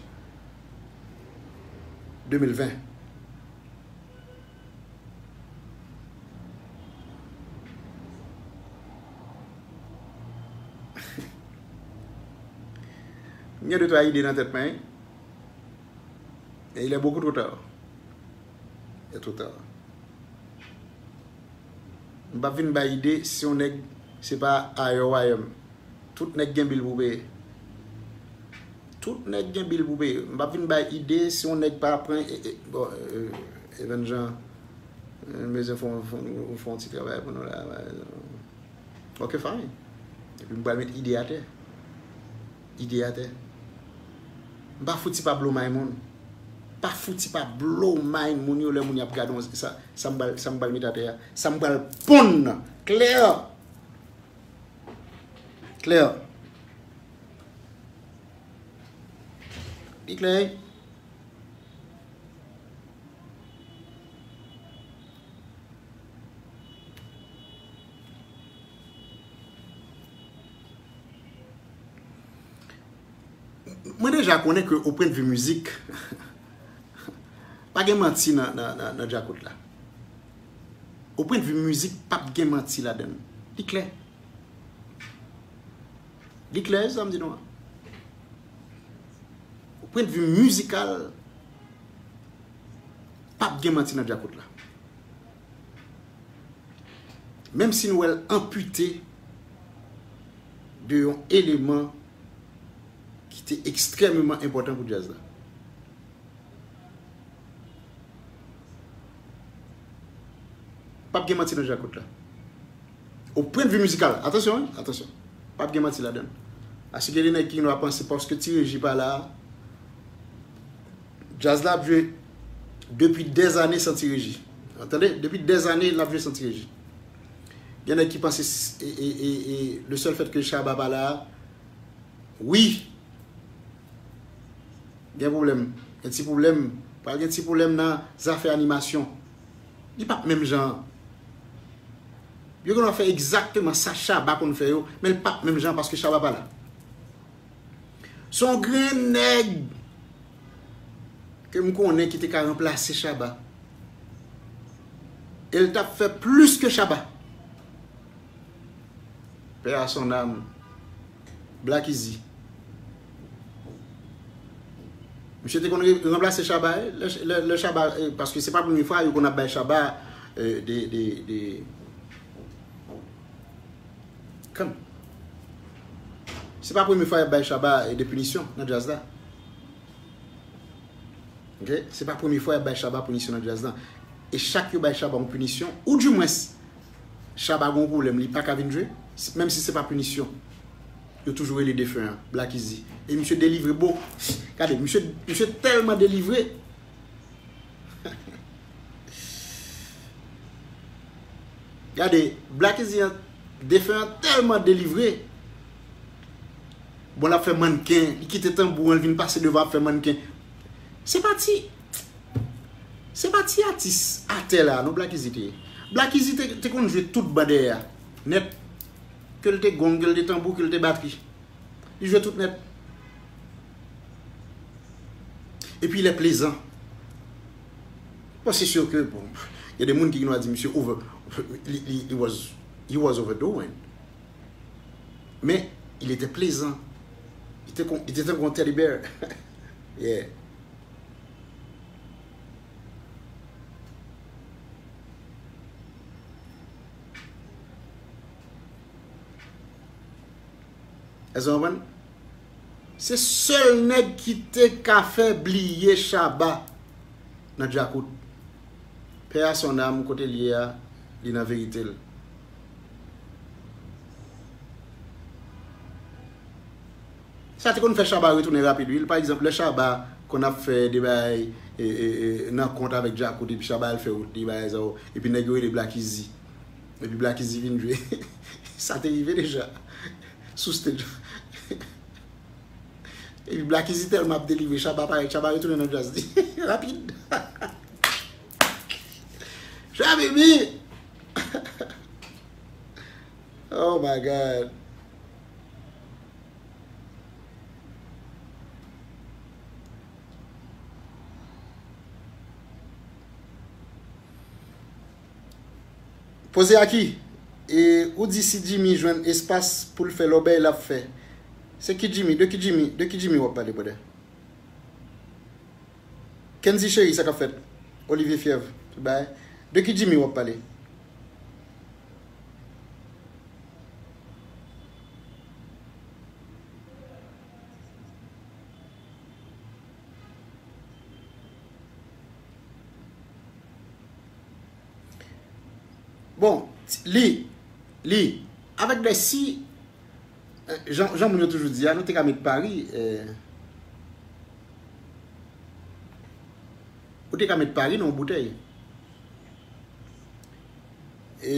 deux mille vingt. M gen de twa ide nan tèt mwen, wi. Men il est beaucoup trop tard. Il est trop tard. M p ap vin bay ide si yon nèg se pa ayè w ayè m. Tout nèg gen bil pou peye. Tout nèg gen bil pou peye. M p ap vin bay ide si yon nèg pa pran, e, e, bon, e, Evan Jean, e, m bezwen fè yon, fè yon, fè yon ti travay pou nou la. Ok, fine. Epi m pral met ide atè. Ide atè. M pa fouti pa blow mind moun. Pa fouti pa blow mind moun yo lè moun y ap gade yon, sa, sa m pral, sa m pral met atè a. Sa m pral ponn nan. Klè. Klè. Li klè. Mwen deja konnen ke o pwennvi mizik, pa gen manti nan, nan, nan, nan djakout la. O pwennvi mizik, p ap gen manti ladan l. Li klè. Li klè, sa m di nou an. O pwennvi mizikal, p ap gen manti nan djakout la. Menm si nou wè l anpite de yon eleman ki te ekstrèmeman enpòtan pou djaz la. P ap gen manti nan djakout la. O pwennvi mizikal, atansyon, wi, atansyon. P ap gen manti ladan l. Paske gen de nèg ki genlè panse paske Ti Reji pa la, djaz la ap jwe depi dèzane san Ti Reji. Tande? Depi dèzane, l ap jwe san Ti Reji. Gen nèg ki panse s-, e, e, e, e, le seul fait que Shabba pa la, wi, gen pwoblèm. Gen ti pwoblèm. Pral gen ti pwoblèm nan zafè animasyon. Li p ap menm jan an. Yo gen dwa fè egzakteman sa Shabba konn fè yo, men l p ap menm jan an paske Shabba pa la. Se yon grenn nèg ke m konnen ki te ka ranplase Shabba. E l t ap fè plis ke Shabba. Paix à son âme. Black Easy. Misye te konn re-, ranplase Shabba, eh, lè, lè, lè Shabba, eh, paske se pa premye fwa yo konn ap bay Shabba, eh, de, de, de, Come. Se pa premye fwa y ap bay Shabba, eh, de pinisyon nan djaz la. Ok? Se pa premye fwa y ap bay Shabba pinisyon nan djaz la. E chak yo bay Shabba yon pinisyon, ou dimwens, Shabba gen yon pwoblèm, li pa ka vin jwe, s-, menm si se pa pinisyon. Yo toujou rele defen an, Black Easy. E misye delivre, bon. Gade, misye, misye tèlman delivre. Gade, Black Easy an, defen an tèlman delivre. Bon, l ap fè mannken, li kite tanbou an, li vin pase devan ap fè mannken. Se pa ti, se pa ti atis atè la, non, Black Easy te ye. Black Easy te, te konn jwe tout ban dèyè a, nèt. Ke l te gong, ke l te tanbou, ke l te batri. Li jwe tout nèt. Epi, il est plaisant. Bon, c'est sûr que, bon, il y a des moun ki genlè di, misye over, li, li, he was, he was overdoing. Mais, il était plaisant. Il était con-, il était un teddy bear. Yeah. Èske w konprann? Se sèl nèg ki te ka fè bliye Shabba nan djakout. Paix à son âme, kote l ye a, li nan verite l. Sa te konn fè Shabba retounen rapid, wi. Pa egzanp, lè Shabba konn ap fè de bagay, e, e, e, nan kont avèk djakout, epi Shabba al fè wout li, bagay sa yo, epi nèg yo rele Black Easy. Epi Black Easy vin jwe. Sa te rive deja. Sou stage. Epi Black Easy tèlman ap delivre, Shabba parèt, Shabba retounen nan djaz li. Rapid. Habibi! Oh my God. Poze a ki? E ou di si Jimmy jwenn espas pou l fè lòbèy, l ap fè. Se ki Jimmy? De ki Jimmy? De ki Jimmy w ap pale, brother? Kenzie Cherie, sa k ap fèt? Olivier Fièvre, tout bagay. De ki Jimmy w ap pale? Bon, li, li, avèk de si, eh, jan, jan moun yo toujou di a, nou te ka met pari, eh, ou te ka met pari nan yon boutèy. E,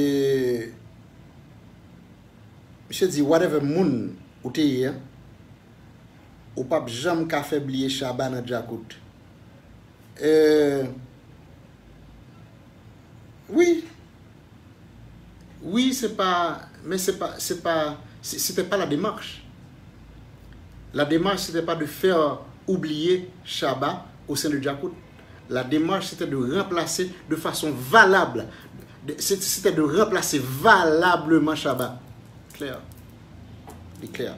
misye di, whatever moun ou te ye a, ou p ap janm ka fè bliye Shabba nan Djakout. Eh, wi. Wi, se pa, men se pa, se pa, se- c'était pas la démarche. La démarche, c'était pas de faire oublier Shabba au sein de Djakout. La démarche, c'était de remplacer de façon valable. De- c'est- C'était de remplacer valableman Shabba. Klè. Li klè.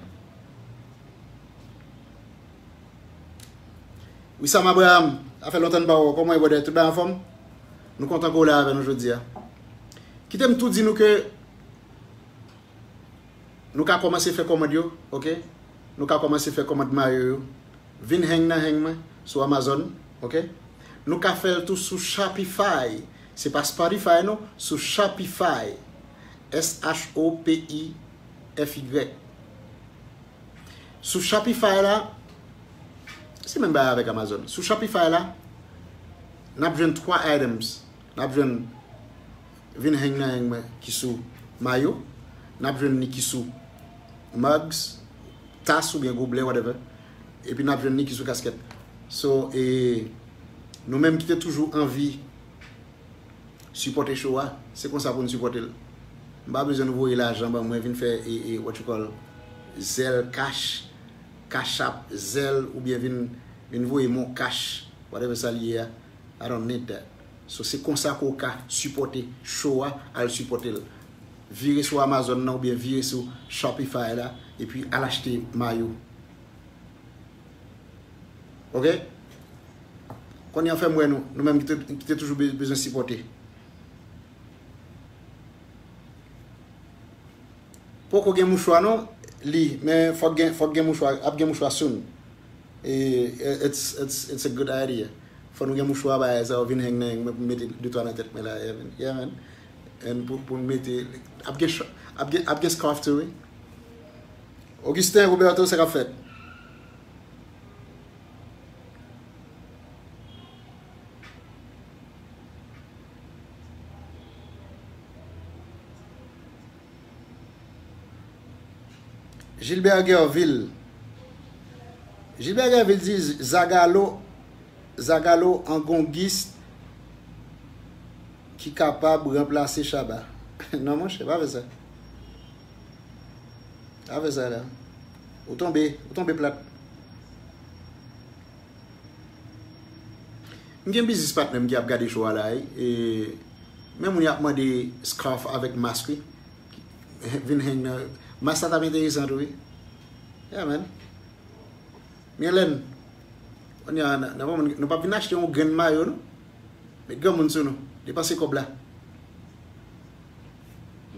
Wissam Abraham, sa fè lontan n pa wè w. Kòman w ye, brother? Tout bagay anfòm? Nou kontan ke w la avè nou jodi a. Kite m tou di nou ke nou ka kòmanse fè kòmand yo, oke? Nou ka kòmanse fè kòmand mayo yo. Vin hang nan hang mwen sou Amazon, oke? Nou ka fè l tou sou Shopify. Se pa Spotify non, sou Shopify. S H O P I F Y. Sou Shopify la, se menm bagay avèk Amazon. Sou Shopify la, n ap jwenn twa items. N ap jwenn vin hang nan hang mwen ki sou mayo, n ap jwenn li ki sou mugs, tas oubyen goblè, whatever. Epi n ap jwenn li ki sou kaskèt. So, e, nou menm ki te toujou anvi sipòte show a, se konsa pou n sipòte l. M pa bezwen nou voye lajan ban mwen, vin fè, e, e, what you call, Zelle, Cash, Cash App, Zelle, oubyen vin, vin voye m yon cash, whatever sa l ye a. I don't need that. So, se konsa ke w ka sipòte show a, al sipòte l. Vire sou Amazon nan oubyen vire sou Shopify la, epi al achte mayo. Oke? Kounye a fè m wè nou, nou menm ki te, ki te toujou be- bezwen sipòte. Poko gen mouchwa non, li, men fòk gen, fòk gen mouchwa, ap gen mouchwa soon. E, it's, it's, it's a good idea. Fò nou gen mouchwa, bagay sa yo, vin hang nan hang mwen pou m mete de twa nan tèt mwen la, yeah, man. Yeah, man. And pou, pou m mete, ap gen, ch- ap gen, ap gen scarf tou, wi. Augustin Roberto, sa k ap fèt? Gilbert Guerville. Gilbert Guerville di Zagalo, Zagalo an gongis ki kapab ranplase Shabba. Non, monchè, pa fè sa. Pa fè sa la. Ou tonbe, ou tonbe plat. M gen biznis patnè m ki ap gade show a la, wi. E, men moun y ap mande scarf avèk mask, wi. Vin hang nan. Mask la t ap enteresan tou, wi. Yeah, man. Myrlène, kounye a, n- n- nou p ap vin achte yon grenn mayo, non. Met granmoun sou nou. Depanse kòb la.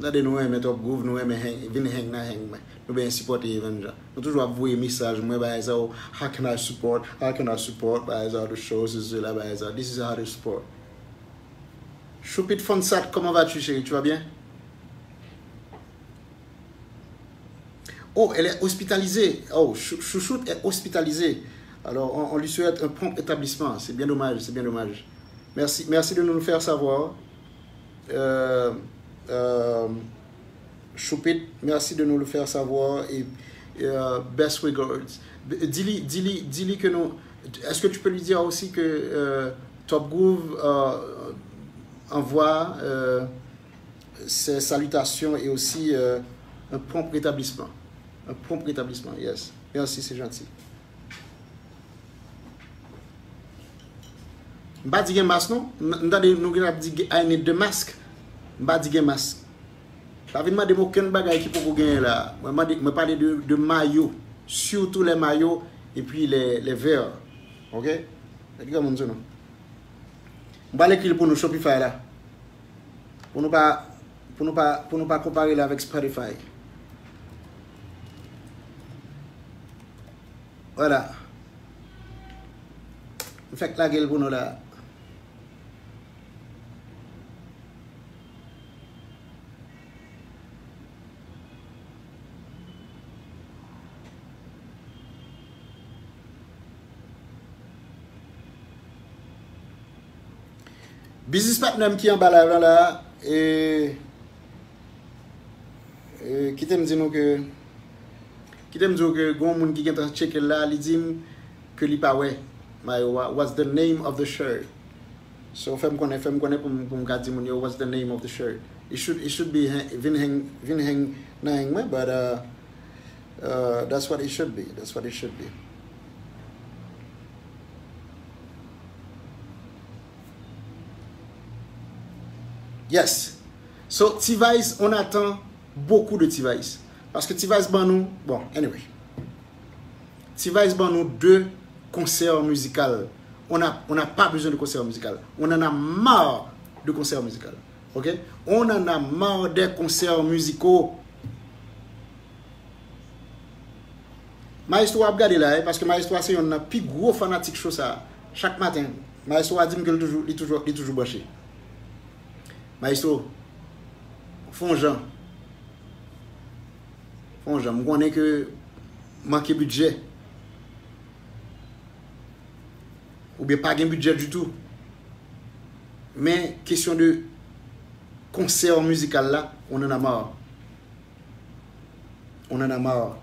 Tande nou renmen Top Groove, nou renmen hang, vin hang nan hang mwen. Nou byen sipòte event jan. Nou toujou ap voye mesaj, mwen bagay sa yo, how can I support, how can I support, bagay sa yo, the show, ceci, cela, bagay sa yo, this is how to support. Choupit Fonsat, comment vas-tu, chérie? Tu vas bien? Oh, elle est hospitalisée. Oh, Chou- Chouchoute est hospitalisée. Alors, on, on lui souhaite un prompt rétablissement. C'est bien dommage, c'est bien dommage. Merci, merci de nous le faire savoir. Euh, euh, Choupit, merci de nous le faire savoir. Et, et, euh, best regards. Di li, di li, di li ke nou. Est-ce que tu peux lui dire aussi que euh, Top Groove euh, envoie euh, ses salutations et aussi euh, un prompt rétablissement. Un prompt rétablissement, yes. Merci, c'est gentil. M pa di gen mask non. M tande nou gen ap di I need the mask. M pa di gen mask. Pa vin mande m okenn bagay ki poko genyen la. Mwen mande, mwen pale de, de mayo. Surtout les maillots et puis les, les verts. Ok? Gade granmoun sou nou. M pral ekri l pou nou, Shopify la. Pou nou pa, pou nou pa, pou nou pa konpare l avèk Spotify. Vwala. M fèk lage l pou nou la. Business partner m ki anba live la la, e, e, kite m di nou ke, kite m di w ke gon moun ki gentan tcheke l la, li di m ke li pa wè mayo a. What's the name of the shirt? So fè m konnen, fè m konnen pou m, pou m ka di moun yo, what's the name of the shirt? It should, it should be Vin Heng, Vin Heng nan heng mwen, but uh, uh, that's what it should be. That's what it should be. Yes. So, T-Vice, on attend beaucoup de T-Vice. Paske T-Vice ban nou, bon, anyway. T-Vice ban nou de konsè mizikal. On a, on a pas besoin de concert musical. On en a marre de concert musical. Ok? On en a marre des concerts musicaux. Maestro ap gade la, eh, paske Maestro a se yonn nan pi gwo fanatik show sa. Chak maten, Maestro a di m ke li toujou, li toujou, li toujou branche. Maestro, fè yon jan. Fè yon jan. M konnen ke manke bidjè. Oubyen pa gen bidjè ditou. Men kesyon de konsè mizikal la, on en a marre. On en a marre.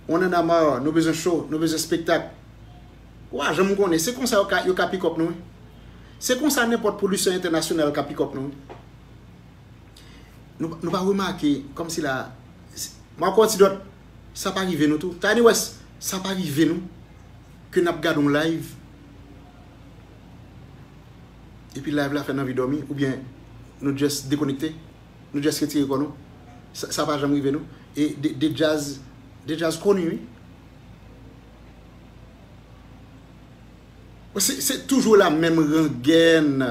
On en a marre, nou bezwen show, nou bezwen spektak. Wa, jan m konnen, se konsa yo ka, yo ka pick up nou, wi. Se konsa nenpòt pwodiktè entènasyonal ka pick up nou, wi. Nou, nou pa remake, kòmsi la, m ap fè yon ti dòt, sa pa rive nou tou. Tiny West, sa pa rive nou, ke n ap gade yon live, epi live la fè n anvi dòmi, oubyen nou just dekonekte. Nou just retire kò nou. Sa, sa pa janm rive nou. E de, de djaz, de djaz koni, wi. Se, se toujou la menm rangèn.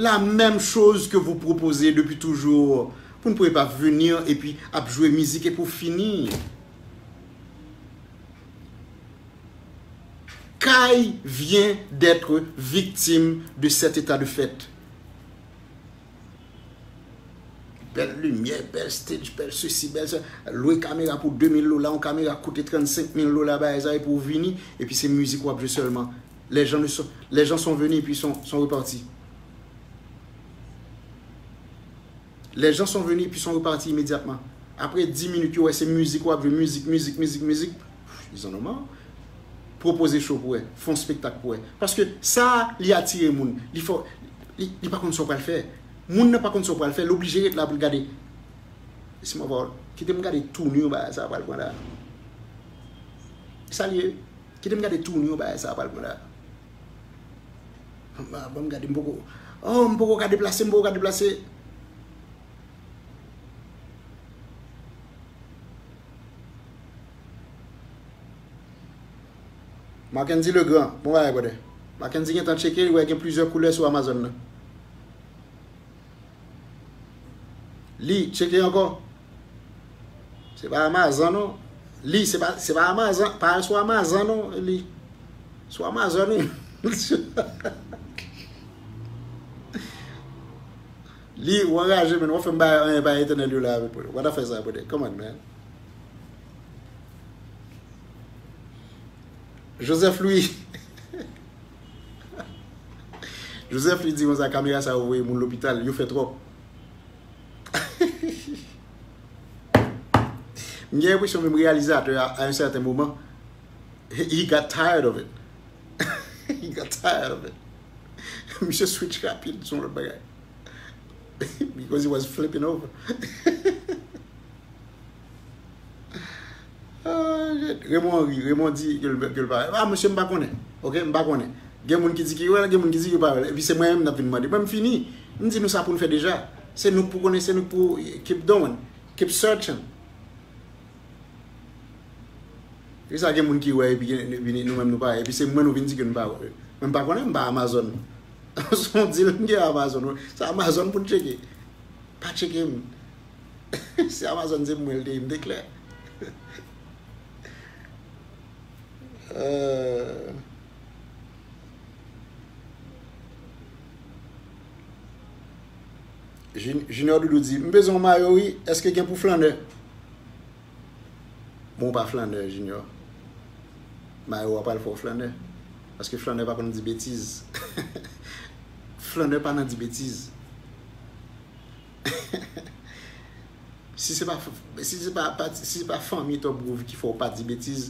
La menm choz ke vous proposez depi toujou. Pou n pwouve pa vini epi ap jwe mizik epi w fini. Kay vient d'être victime de cet état de fait. Bèl limyè, bèl stage, bèl sesi, bèl sa. Lwe kamera pou de mil dola, yon kamera koute trannsenk mil dola, bagay sa, epi w vini, epi se mizik w ap jwe sèlman. Les gens ne sont, les gens sont venus et puis sont, sont repartis. Les gens sont venus et puis sont repartis immédiatement. Apre dis minit, yo wè se mizik w ap jwe, mizik, mizik, mizik, mizik. Ils en ont marre. Pwopoze show pou wè, fè yon spektak pou wè. Paske sa, li atire moun. Li fè, li, li pa konn sa w pral fè. Moun nan pa konn sa w pral fè, l oblije ret la pou l gade. Laisse-moi voir. Kite m gade tournure bagay sa pral pran la. Sa l ye. Kite m gade tournure bagay sa pral pran la. Ban m gade, m poko. Oh, m poko ka deplase, m poko ka deplase. Mackendy Legrand, bon bagay, brother. Mackendy gentan tcheke, li wè gen plizyè koulè sou Amazon nan. Li, tcheke ankò. Se pa Amazon, non. Li, se pa, se pa Amazon, pa sou Amazon, non, li. Sou Amazon, wi. Li, ou anraje, men w ap fè m bay anyen bay etènèl yo la, brother. What a fè sa, brother? Come on, man. Joseph Louis. Joseph Louis di konsa, kamera sa yo voye moun lopital, yo fè twòp. M gen enpresyon menm reyalizatè a, à un certain moment, he, he got tired of it. He got tired of it. Misye switch rapid sou yon lòt bagay. Because he was flipping over. Ah, shit. Raymond ri, Raymond di ke l, ke l pa. Ah, mesye, m pa konnen. Ok, m pa konnen. Gen moun ki di ki wè l, gen moun ki di ki pa wè l. Epi se mwen menm n ap vin mande. Mwen, m fini. M di nou sa pou n fè deja. Se nou k pou konnen, se nou k pou keep doing, keep searching. Kisa gen moun ki wè epi gen, epi nou menm nou pa wè. Epi se mwen nou vin di ke nou pa wè. Mwen m pa konnen, m pa Amazon. Se yon deal m gen Amazon. Se Amazon pou n tcheke. Pa tcheke m. Si Amazon se mwen l te ye, m te klè. Euh, Jun-, Junior Doudou di, "M bezwen yon mayo, wi. Èske gen pou flannè?" Bon, ou pa flannè, Junior. Mayo a pral fè w flannè. Paske flannè pa konn di betiz. Flannè pa nan di betiz. Si se pa, si se pa, pa, si se pa fanmi Top Groove ki fè w pa di betiz,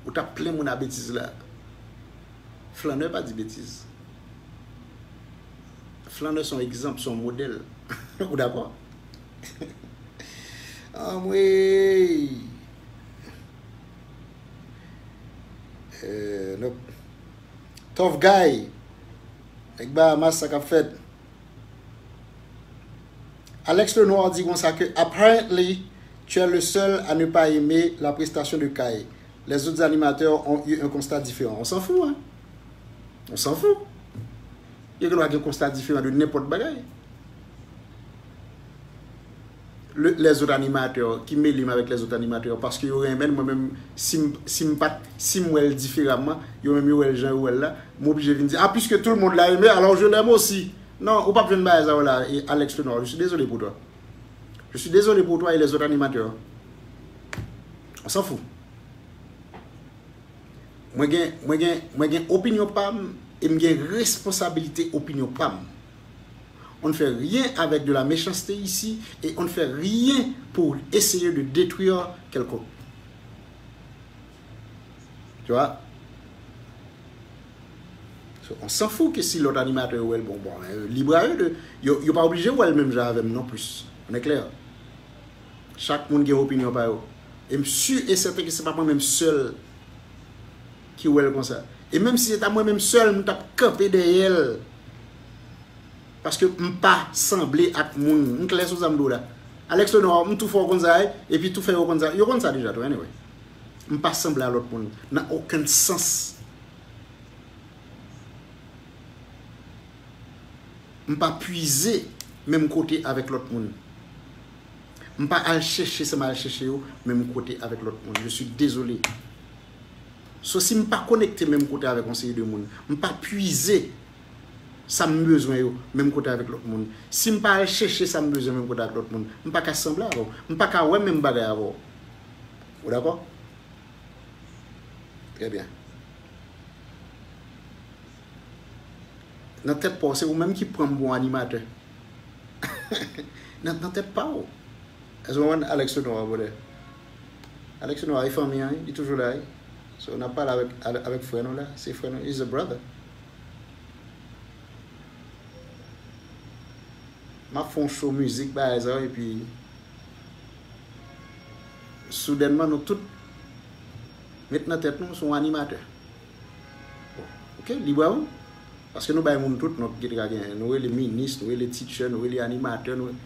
ou t ap plen moun a betiz la. Flannè pa di betiz. Flannè se yon egzanp, se yon modèl. Ou dakò? Anmwey! Euh, nope. Tough Guy. Nèg Bahamas, sa k ap fèt? Alex Lenoir di konsa ke, "Apparently, tu es le seul à ne pas aimer la prestation de Kay. Les autres animateurs ont eu un constat différent." On s'en fout, hein? On s'en fout. Yo gen dwa gen konsta diferan de nenpòt bagay. Le, lèzòt animatè ki mele m avèk lèzòt animatè, paske yo renmen l, mwen menm, si m, si m pa t, si m wè l diferaman, yo menm yo wè l jan yo wè l la, m oblije vin di, "Ah, puisque tout le monde l'a aimé, alors je l'aime aussi." Non, ou p ap jwenn bagay sa yo la, e Alex Lenoir, je suis désolé pour toi. Je suis désolé pour toi et les autres animateurs. On s'en fout. Mwen gen, mwen gen, mwen gen opinyon pa m e m gen responsabilite opinyon pa m. On ne fait rien avec de la méchanceté ici et on ne fait rien pour essayer de détruire quelqu'un. Tu vois? So, on s'en fout que si lòt animatè yo wè l bon, bon, euh, libre à eux de, yo, yo pa oblije wè l menm jan avè m non plis. On est clair? Chak moun gen opinyon pa yo. E m si e sèten ke se pa mwen menm sèl ki wè l konsa. E menm si se ta mwen menm sèl, m t ap kanpe dèyè l. Paske m pa sanble ak moun. M klè sou sa m di w la. Alex Lenoir, m tou fè w konn sa, epi tou fè yo konn sa. Yo konn sa deja tou, anyway. M pa sanble a lòt moun. Nan okenn sans. M pa pwize menm kote avèk lòt moun. M pa al chèche sa m al chèche yo menm kote avèk lòt moun. Je suis désolé. So, si m pa konekte menm kote avèk yon seri de moun, m pa pwize sa m bezwen yo menm kote avèk lòt moun, si m pa al chèche sa m bezwen menm kote avèk lòt moun, m pa ka sanble avè w. M pa ka wè menm bagay avè w. Ou dakò? Trè byen. Nan tèt pa w, se ou menm ki pran m pou yon animatè. Nan, nan tèt pa w. Èske w konprann Alex Lenoir, brother? Alex Lenoir, e fanmi an, wi, li toujou la, wi. So, n ap pale avèk, avèk frè nou la. Se frè nou, he's a brother. M ap fè yon show mizik, bagay sa yo, epi soudènman, nou tout met nan tèt nou, se yon animatè. Bon, ok, libre à vous. Paske nou bay moun tout non ki te ka genyen. Nou rele minis, nou rele teacher, nou rele animatè, nou rele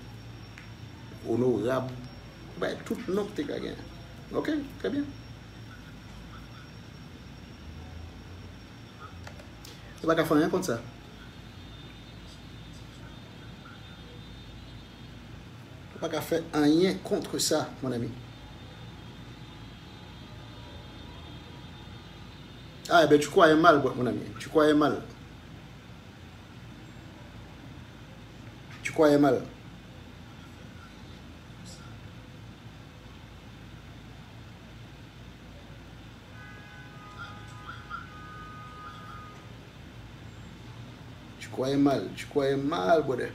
onorab. Nou bay tout non ki te ka genyen. Ok, trè byen. Ou pa ka fè anyen kont sa. Ou pa ka fè anyen kont sa, mon ami. Ah, eh ben, tu croyais mal, mon ami. Tu croyais mal. Tu croyais mal. Tu croyais mal, tu croyais mal, brother.